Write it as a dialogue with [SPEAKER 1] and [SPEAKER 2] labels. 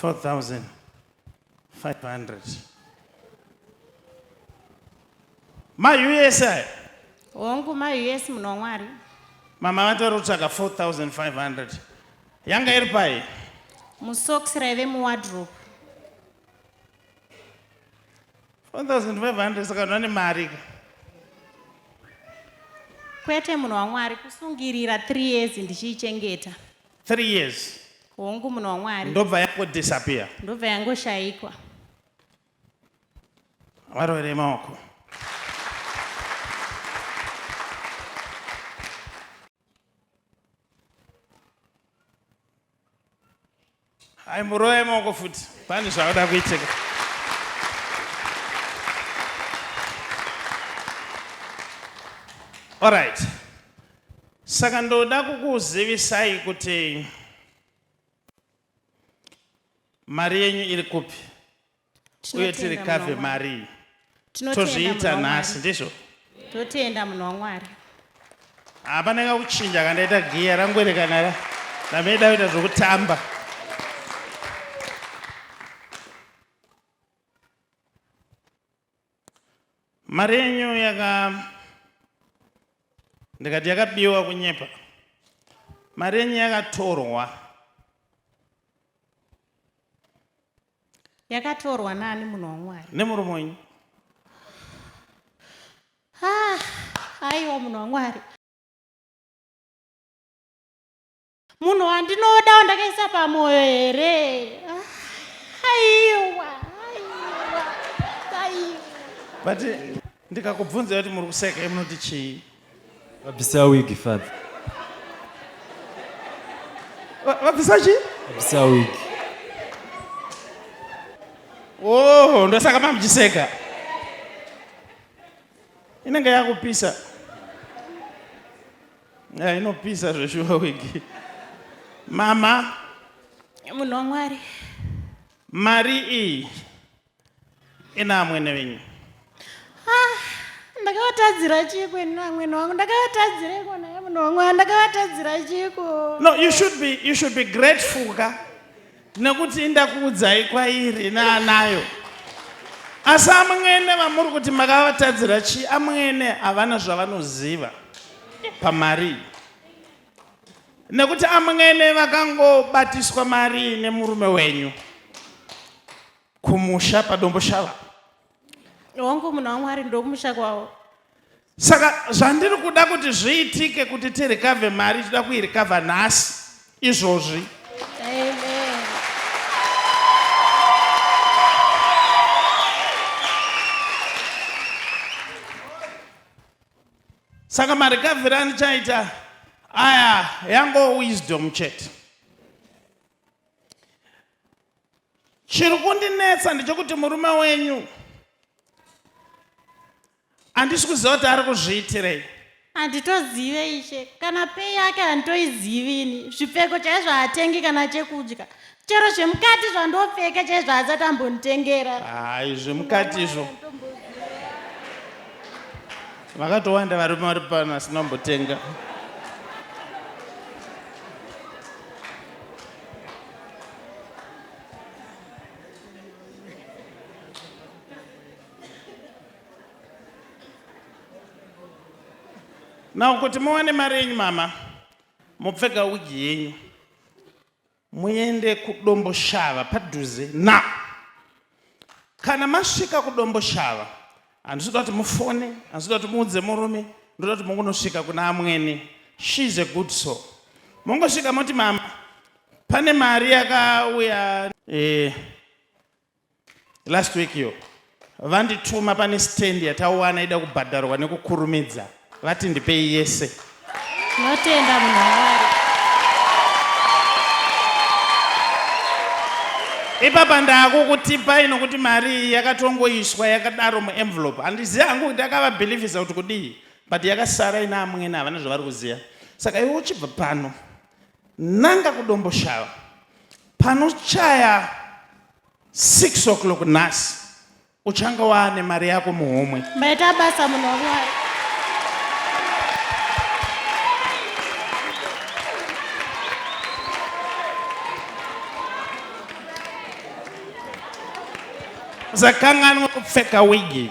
[SPEAKER 1] 4500 maUS aya.
[SPEAKER 2] Hongu maUS munhu waMwari.
[SPEAKER 1] Mama vati vari kutsvaga 4500 yanga iri pai?
[SPEAKER 2] Musocks raive muwardrobe.
[SPEAKER 1] 4500 saka vanhu vane mari ka.
[SPEAKER 2] Kwete munhu waMwari kusungirira 3 years ndichiichengeta.
[SPEAKER 1] 3 years.
[SPEAKER 2] Hongu munhu waMwari.
[SPEAKER 1] Ndobva yango disappear.
[SPEAKER 2] Ndobva yangoshaikwa.
[SPEAKER 1] Varovere maoko. Hai murove maoko futi. Pane zvauda kuitika. Alright. Saka ndoda kukuzivisai kuti mari yenyu iri kupi uye tiri kave mari iyi tozviita nhasi ndizvo
[SPEAKER 2] totenda munhu wamwari
[SPEAKER 1] hapana kakuchinja kandaita giya rangwerekana ra ndameda kuita zvokutamba Mari yenyu yaka ndikati yakabiwa kunyepa. Mari yenyu yakatorwa.
[SPEAKER 2] Yakatorwa nani munhu waMwari?
[SPEAKER 1] Nemurume wenyu.
[SPEAKER 2] Ah, aiwa munhu waMwari. Munhu wandinoda wandakaisa pamwoyo here? Ah, aiwa, aiwa, aiwa.
[SPEAKER 1] But ndikakubvunza kuti muri kuseka munoti chii?
[SPEAKER 3] Vabvisa wig father.
[SPEAKER 1] Vabvisa chii?
[SPEAKER 3] Vabvisa wig.
[SPEAKER 1] Oh, ndosaka mamuchiseka. Inenge yakupisa. Yeah, inopisa zveshuwa wigi. Mama.
[SPEAKER 2] Munhu waMwari.
[SPEAKER 1] Mari iyi ina amwene venyu.
[SPEAKER 2] Ah, ndakavatadzira chiko ini amwene wangu ndakavatadzireko naye munhu waMwari ndakavatadzira chiko.
[SPEAKER 1] No, you should be you should be grateful ka. Nekuti indakuudzai kwairi naanayo. Asi amwene vamuri kuti makavatadzira chii amwene havana zvavanoziva. pamari nekuti amwene vakangobatiswa mari nemurume wenyu kumusha padomboshava
[SPEAKER 2] hongu munhu wamwari ndokumusha kwavo
[SPEAKER 1] saka zvandiri kuda kuti zviitike kuti tirikavhe mari tida kuirikavha nhasi izvozvi Saka marecovery andichaita aya yango wisdom chete. Chiri kundinetsa ndechekuti murume wenyu handisi kuziva kuti ari kuzviitirei.
[SPEAKER 2] Handitozive ishe, kana pay yake handitoizivi ini. Zvipfeko chaizvo haatengi kana chekudya. Chero zvemukati zvandopfeka chaizvo haasati ambonditengera.
[SPEAKER 1] Hayi zvemukati izvo. Vakatowanda varume vari pano asina kumbotenga. Now kuti muwane mari yenyu mama, mopfeka wigi yenyu. Muende kuDomboshava padhuze na kana masvika kuDomboshava handisi kuda kuti mufone handisi kuda kuti muudze murume ndoda kuti mungonosvika kuna amwene she is a good soul mongosvika moti mama pane mari yakauya eh, last week iyo vandituma pane stand yatawana ida kubhadharwa nekukurumidza vati ndipei yese
[SPEAKER 2] Tinotenda munhu waMwari.
[SPEAKER 1] Ipapa ndakukutipai nokuti mari iyi yakatongoiswa yakadaro muenvelope. Handizivi hangu kuti akavabhilivhisa kuti kudii but yakasara ina amwene havana zvavari kuziva. Saka iwe uchibva pano nanga kuDomboshava panochaya 6 o'clock nhasi uchanga waane mari yako muhomwe.
[SPEAKER 2] Maita basa munhu waMwari.
[SPEAKER 1] Musakanganwe kupfeka wigi.